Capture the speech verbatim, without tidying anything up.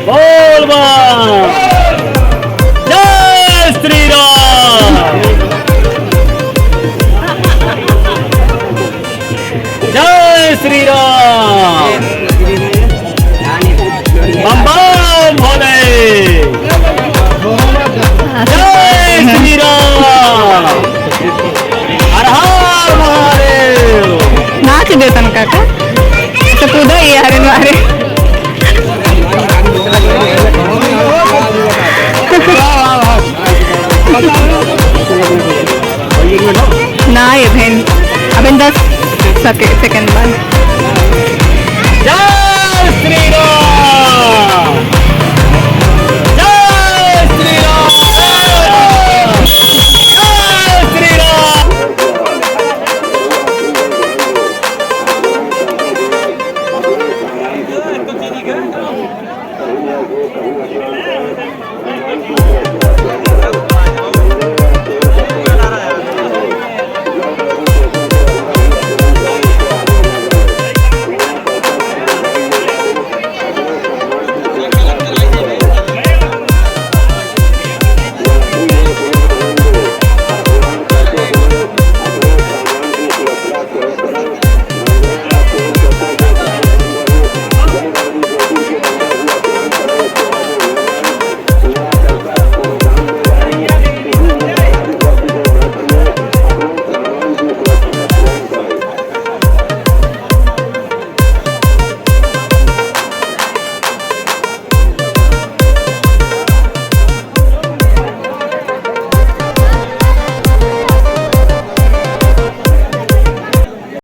बोल बम। जय श्री राम। जय श्री राम। बम बम भोले। जय श्री राम। हर हर महादेव। नाच देतन काका। तो कूदा ही हरे मारे। ना ये बहन, अबे दस सके-, सेकंड बाद। जय श्री राम।